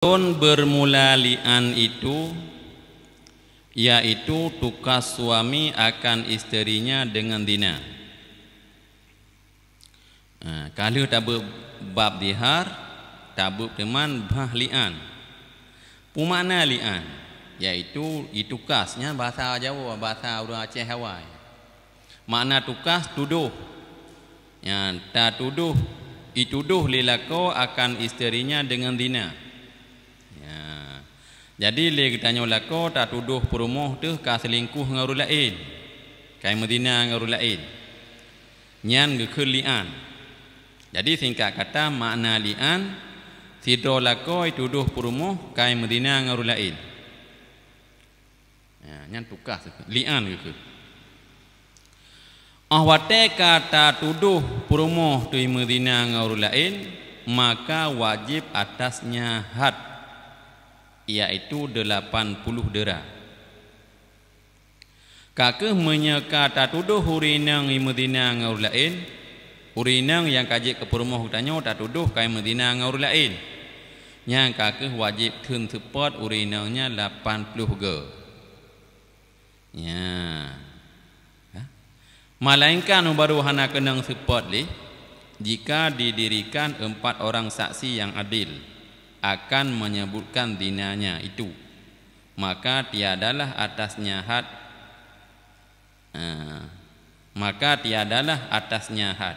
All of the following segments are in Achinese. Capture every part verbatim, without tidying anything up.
Ulôn bermula li'an itu, yaitu tukas suami akan isterinya dengan zina. Ha, ka lheueh tabeuet bab zihar, tabeuet teuma bab li'an. Peue makna li'an? Yaitu itukas, nyan bahasa Jawa, bahasa ureuëng Aceh awai. Makna tukas, tudoh. Nyan, tatudoh, itudoh lé lakoe akan isterinya dengan zina. Ya. Jadi lé geutanyoe lakoe tatudoh peurumoh teuh ka seulingkoh ngon ureuëng laén, ka meuzina ngon ureuëng laén. Nyan geukheun li'an. Jadi singkat kata, makna li'an, sidroe lakoe itudoh peurumoh ka meuzina ngon ureuëng laén. Ya, nyan tukas, li'an geukheun. Óh watée ka tatudoh peurumoh teuh meuzina ngon ureuëng laén, maka wajéb atasnya had, yaitu delapan puluh dera. Ka kheueh meunyoe ka tatudoh ureuëng inong meuzina ngon ureuëng laén, ureuëng inong nyang ka jeuet keu peurumoh geutanyoe tatudoh ka meuzina ngon ureuëng laén, nyan ka kheueh wajéb theun seupôt ureuëng inong nyan lapan ploh goe. Ya. Ha? Malaingkan baru hana keunong seupôt lé, jika didirikan empat orang saksi yang adil akan menyebutkan zinanya itu, maka tiadalah atasnya had, eh, maka tiadalah atasnya had.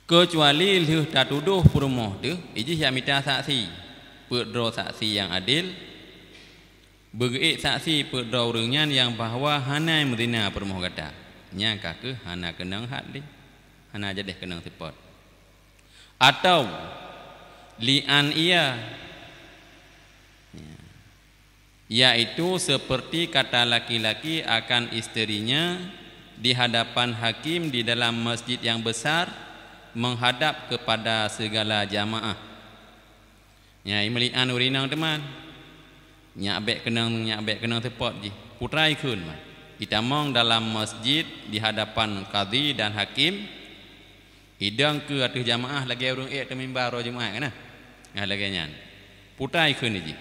Keucuali lheueh tatudoh peurumoh teuh, ijih jak mita saksi, peuet droe saksi nyang adil, beugeuék saksi peuet droe ureuëng nyan nyang bahwa hana meuzina peurumoh gata, nyan ka kheueh hana keunong had lé, hana jadeh keunong seupôt. Atau li'an iya, ya, yaitu seperti kata laki-laki akan isterinya di hadapan hakim di dalam masjid yang besar menghadap kepada segala jamaah. Nyan, imeuli'an ureuëng inong teuma. Nyak bék keunong, nyak bék keunong seupôt jih. Putra ikheun mah. Itamong dalam masjid di hadapan kadhi dan hakim, idong keu ateueh jamaah lagée ureuëng ék teumimba uroe Jumaat kan? Nah, lagée nyan. Putra ikheun jih.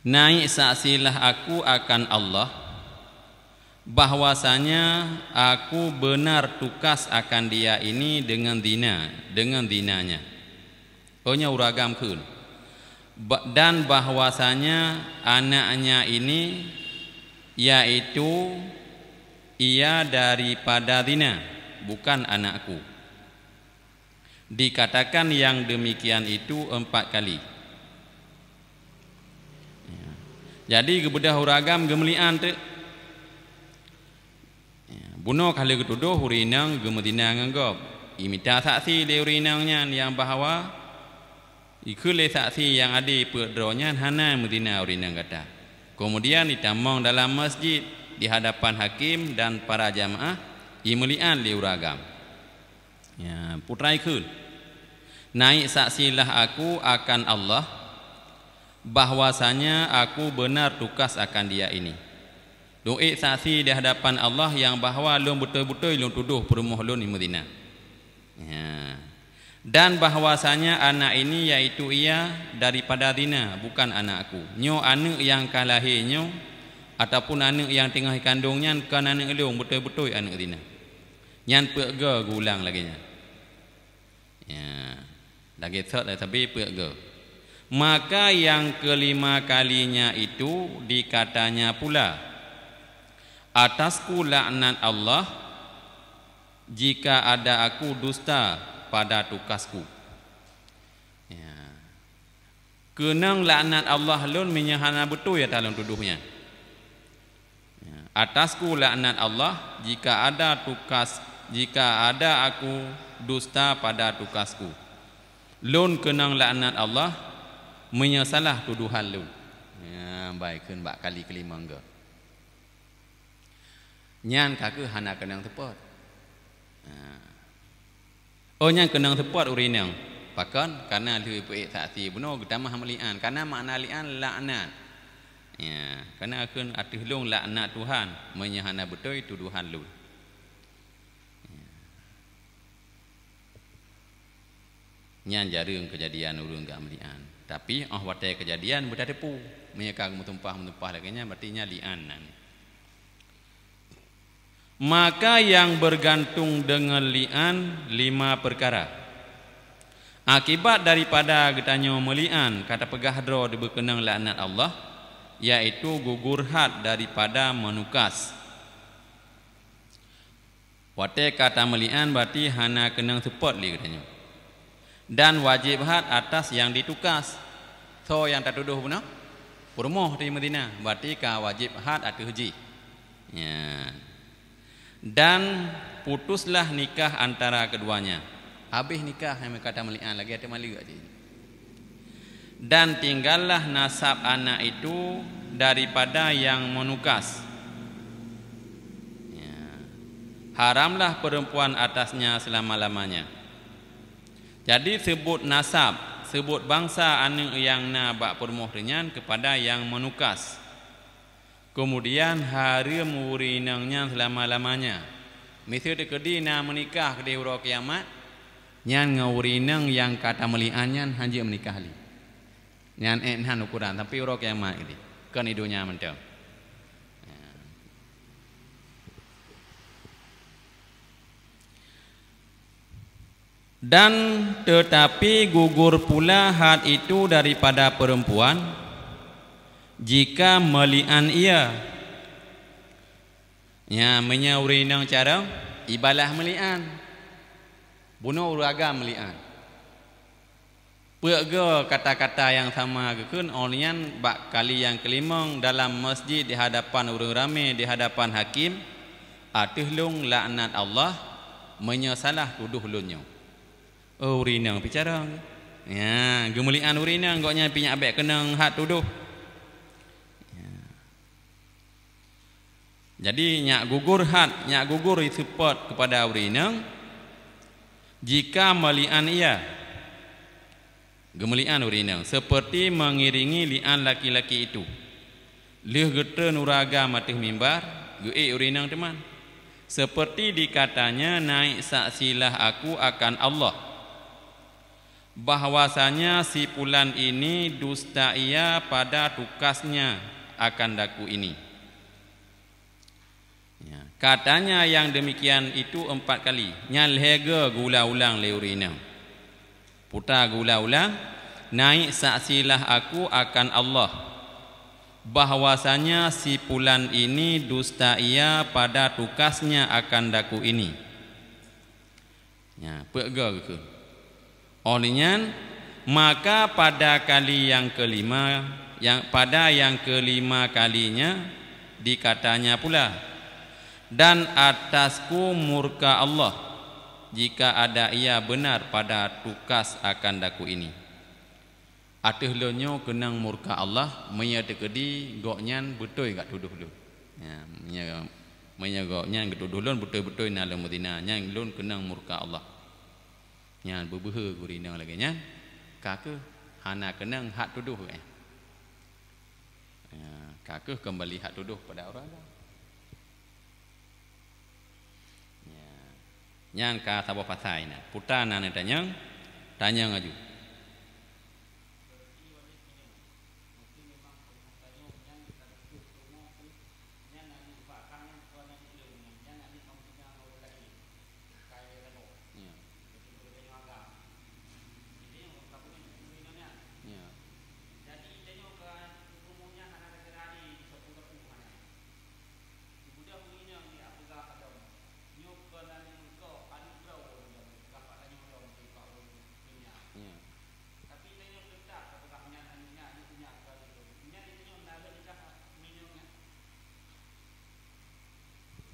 Naik saksilah aku akan Allah, bahwasanya aku benar tukas akan dia ini dengan zina, dengan zinanya. Oh, nyoe ureuëng agam kheun. Ba-, dan bahwasanya anaknya ini, yaitu ia daripada zina, bukan anakku. Dikatakan yang demikian itu empat kali. Ya. Jadi, geubeudôh ureuëng agam geumeuli'an teuk. Ya, bunoe ka lheueh geutudoh ureuëng inong geumeuzina ngon gob. Imita saksi lé ureuëng inong nyan nyang bahwa ikheun lé saksi nyang adé peuet droe nyan hana meuzina ureuëng inong gata. Keumudian itamong dalam masjid di hadapan hakim dan para jamaah, imeuli'an lé ureuëng agam. Ya, putra ikheun. Naik saksilah aku akan Allah, bahwasanya aku benar tukas akan dia ini. Lôn ék saksi di hadapan Allah nyang bahwa lôn beutôi-beutôi lôn tudoh peurumoh lôn meuzina. Ya. Dan bahwasanya anak ini, yaitu ia, daripada zina, bukan anakku. Nyoe aneuëk nyang ka lahé nyoe, ataupun aneuëk nyang teungoh ikandong nyan kon aneuëk lôn, beutôi-beutôi aneuëk zina. Nyan peuet goe geuulang lagée nyan. Ya, lagée thot sabe peuet goe. Maka yang kelima kalinya itu dikatanya pula, "Atasku laknat Allah, jika ada aku dusta pada tukasku." Ya. Keunong laknat Allah lôn meunyoe hana beutôi ata lôn tudoh nyan. Ya, atasku laknat Allah jika ada tukas, jika ada aku dusta pada tukasku. Lôn keunong laknat Allah meunyoe salah tudohan lôn. Ya, bai kheun bak kali keulima goe. Nyan ka kheueh hana keunong seupôt. Ha. Oh, nyan keunong seupôt ureuëng inong. Pakon? Kareuna lheueh peuék saksi bunoe geutamah meuli'an. Kareuna makna li'an laknat. Ya, kareuna kheun ateueh lôn laknat Tuhan, meunyoe hana beutôi tudohan lôn. Ya. Nyan jareueng keujadian ureuëng geumeulian. Tapi óh watée keujadian beutateupeue. Meunyoe ka meutumpah-meutumpah lagée nyan, berarti nyan lian nan. Maka nyang beugantung deungon lian lima peukara. Akibat daripada geutanyoe meulian ka tapeugah droe dibeukeunong laknat Allah, yaitu gugur hat daripada meunukas. Watée ka tameulian, berarti hana keunong seupôt lé geutanyoe. Dan wajéb hat atas nyang ditukas. Soe nyang tatudoh bunoe? Peurumoh teuh meuzina, berarti ka wajéb hat ateueh jih. Ya. Dan putuslah nikah antara keduanya. Habéh nikah nyang ka tameulian lagée ateueh maleuek jih. Dan tinggallah nasab anak itu daripada nyang meunukas. Ya. Haramlah perempuan atasnya selama-lamanya. Jadi, seubot nasab, seubot bansa aneuëk nyang na bak peurumoh teuh nyan keupada nyang meunukas. Keumudian, hareuem ureuëng inong nyan selama-lamanya. Miseue teukeudi na meunikah keudeh uroe kiamat, nyan ngon ureuëng inong nyang ka tameulian nyan hanjeuet meunikah lé. Nyan ék nan ukoran sampai uroe kiamat keudeh. Kon di donya mantong. Dan tetapi gugur pula had itu daripada perempuan jika meulian ia. Nya, meunyoe ureuëng inong carông, ibalah meulian. Bunoe ureuëng agam meulian. Peuet goe kata-kata nyang sama geukheun, óh lheueh nyan bak kali nyang keulimong dalam masjid di hadapan ureuëng ramé, di hadapan hakim, ateueh lôn laknat Allah, meunyoe salah tudoh lôn nyoe. Oh, ureuëng inong pih carông. Ya, geumeulian ureuëng inong, gobnyan pih nyak bék keunong hat tudoh. Ya. Jadi, nyak gugur hat, nyak gugur seupôt keupada ureuëng inong, jika meulian ia. Geumeulian ureuëng inong, seperti mengiringi lian laki-laki itu. Lheueh geutreun ureuëng agam ateueh mimbar, geuék ureuëng inong teuma. Seperti dikatanya, naik saksilah aku akan Allah, bahwasanya si pulan ini dusta ia pada tukasnya akan daku ini. Ya, katanya yang demikian itu empat kali. Nyan lhée goe geuulang-ulang lé ureuëng inong. Puta geuulang-ulang, naik saksilah aku akan Allah, bahwasanya si pulan ini dusta ia pada tukasnya akan daku ini. Ya, peuet goe geukheun. Óh lheueh nyan, maka pada kali nyang keulima, nyang, pada nyang keulima kalinya dikatanya pula, dan atasku murka Allah, jika ada ia benar pada tukas akan daku ini. Ateueh lôn nyoe keunong murka Allah, meunyoe teukeudi gobnyan beutôi gak tudoh lôn. Ya, meunyoe, meunyoe gobnyan geutudoh lôn beutôi-beutôi na lôn meuzina, nyan lôn keunong murka Allah. Nyan beubeuhe ureuëng inong lagée nyan, ka kheueh hana keunong hat tudoh, eh. Ya, ka kheueh keumbali hat tudoh pada ureuëng agam. Ya. Nyan ka saboh pasai na. Puta na neutanyong, tanyong aju. Ya. Ya. Ya.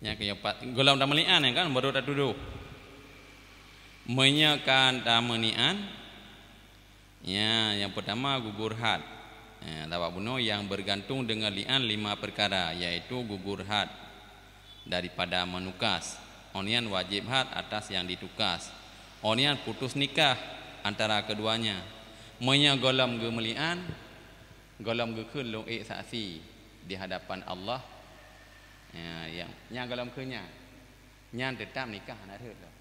Nyang keumpat, gohlom tameulian nyan kan, baru tatudoh. Meunyoe ka tameulian, ya, nyang peutama gugur hat. Ya, sabab bunoe nyang bergantung deungon lian lima peukara, yaitu gugur hat daripada meunukas. Óh nyan wajéb hat atas nyang ditukas. Óh nyan putus nikah antara keduanya. Meunyoe gohlom geumeulian, gohlom geukheun lôn ék saksi di hadapan Allah. Ya, nyang, nyang gohlom kheun nyan, nyan teutab nikah hana rhot lom.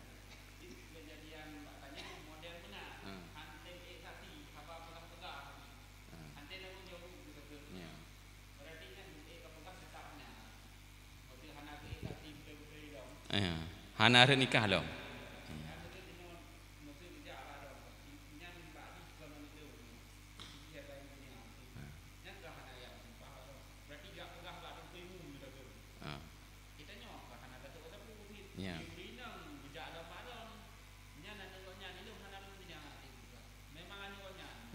Hmm. Hana rhot nikah lom. Ha. Ya.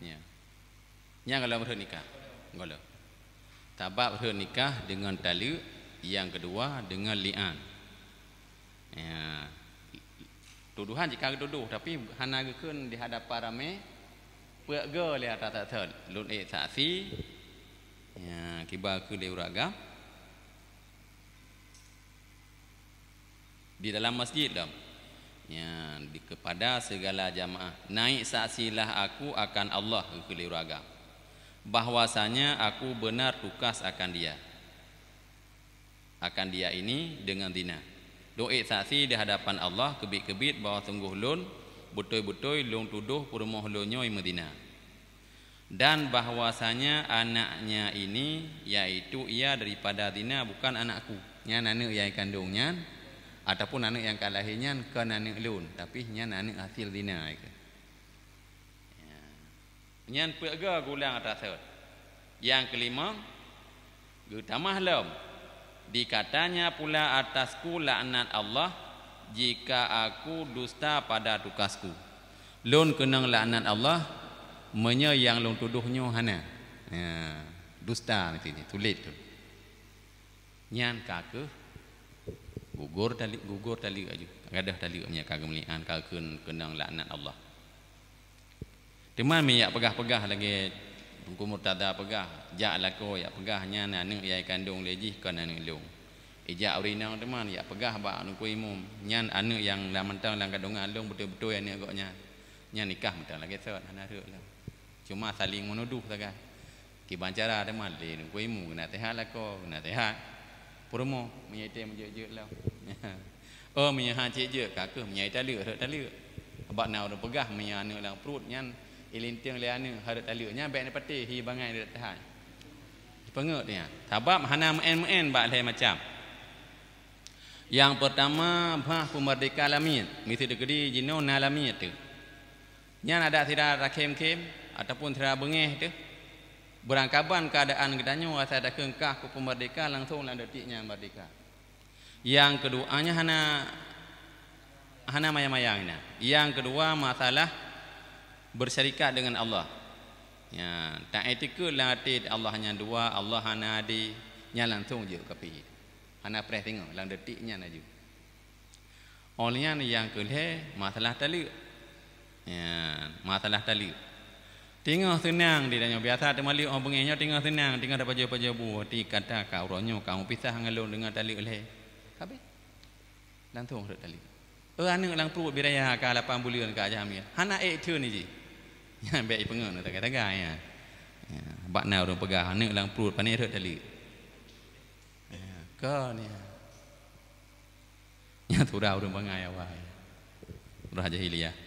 Ya. Nyang gohlom rhot nikah. Gohlom. Sabab rhot nikah deungon taleuek, nyang keudua deungon li'an. Ya. Tuduhan jih ka geutudoh, tapi hana geukheun di hadapan ramé, peuet goe lé ata that-that. Lôn ék saksi, ya, kiban keu lé ureueng agam. Di dalam masjid lom. Ya, di, kepada segala jamaah. Naik saksilah aku akan Allah, keu lé ureueng agam, bahwasanya aku benar tukas akan dia. Akan dia ini dengan zina. Lôn ék saksi di hadapan Allah keubiet-keubiet bahwa sungguh lôn, beutôi-beutôi lôn tudoh peurumoh lôn nyoe meuzina. Dan bahwasanya anaknya ini, yaitu ia daripada zina, bukan anakku. Nyan aneuëk nyang kandong nyan, ataupun aneuëk nyang ka lahé nyan kon aneuëk lôn, tapi nyan aneuëk hasil zina. Ya. Nyan peuet goe geulang ata sot. Nyang keulimong, geutamah lom, dikatanya pula atasku laknat Allah jika aku dusta pada tukasku. Lôn keunong laknat Allah meunyoe nyang lôn tudoh nyoe hana. Ya, dusta nyan tuléh tu. Nyan ka keuh gugur taleuek, gugur taleuek aju. Gadôh taleuek nyan ka geumeulian, ka kheun keunong laknat Allah. Teuma meunyoe jak peugah-peugah lagée Teungku Murtada peugah, jak lakoe jak peugah nyan aneuëk nyang kandong lé jih kon aneuëk lôn. Ijak ureuëng inong teuma jak peugah bak Teungku Imum, nyan aneuëk nyang lam mantong lam kandongan lôn beutôi-beutôi aneuëk gobnyan. Nyan nikah mantong lagée sot hana rhot lom. Cuma saling meunudoh sagai. Kiban cara teuma lé Teungku Imum geunasehat lakoe, geunasehat peurumoh meunyoe item jeuet-jeuet lom. Oh, meunyoe han cit jeuet, ka keuh meunyoe taleuek, rhot taleuek. Bak na ureuëng peugah meunyoe aneuëk lam pruet nyan ilinteung lé aneuëk, hareuet taleuek, nyan bék neupatéh hi bangai rhot tahan. Peungeut nyan. Sabab hana meuén-meuén bak lhée macam. Nyang peurtama, bah peumeurdeka lamiet. Miseue teukeudi jinoe na lamiet teuh. Nyan adak sira takhém-khém ataupun sira beungéh teuh. Beurangkaban keuadaan geutanyoe asai takheun kah keu peumeurdeka langsong lam detik nyan meurdeka. Nyang keudua nyan hana, hana mayang-mayang inan. Nyang keudua masalah bersyarikat dengan Allah. Ya, tak etikeuet lam até Allah nyan dua, Allah hana adé, nyan langsong jeuet keu kafé. Hana preh singoh lam detik nyan laju. Óh lheueh nyan nyang keu lhée masalah taleuek. Ya, masalah taleuek. Teungoh seunang di tanyoe biasa teumaleuek óh beungéh nyoe teungoh seunang, teungoh tapajoh-pajoh bu, ti kata ka uroe nyoe ka meupisah ngon lôn deungon taleuek lhée. Habéh. Langsong rhot taleuek. Eh, aneuëk lam pruet biraya ka lapan buleuen ka hamil. Hana ék theun jih. Nyan bék ipeungeut tagai-tagai nyan. Ya, bak na ureuëng peugah aneuëk lam pruet pané rhot taleuek. Ya, kon nyan. Nyan surah ureuëng bangai awai. Surah jahiliyah.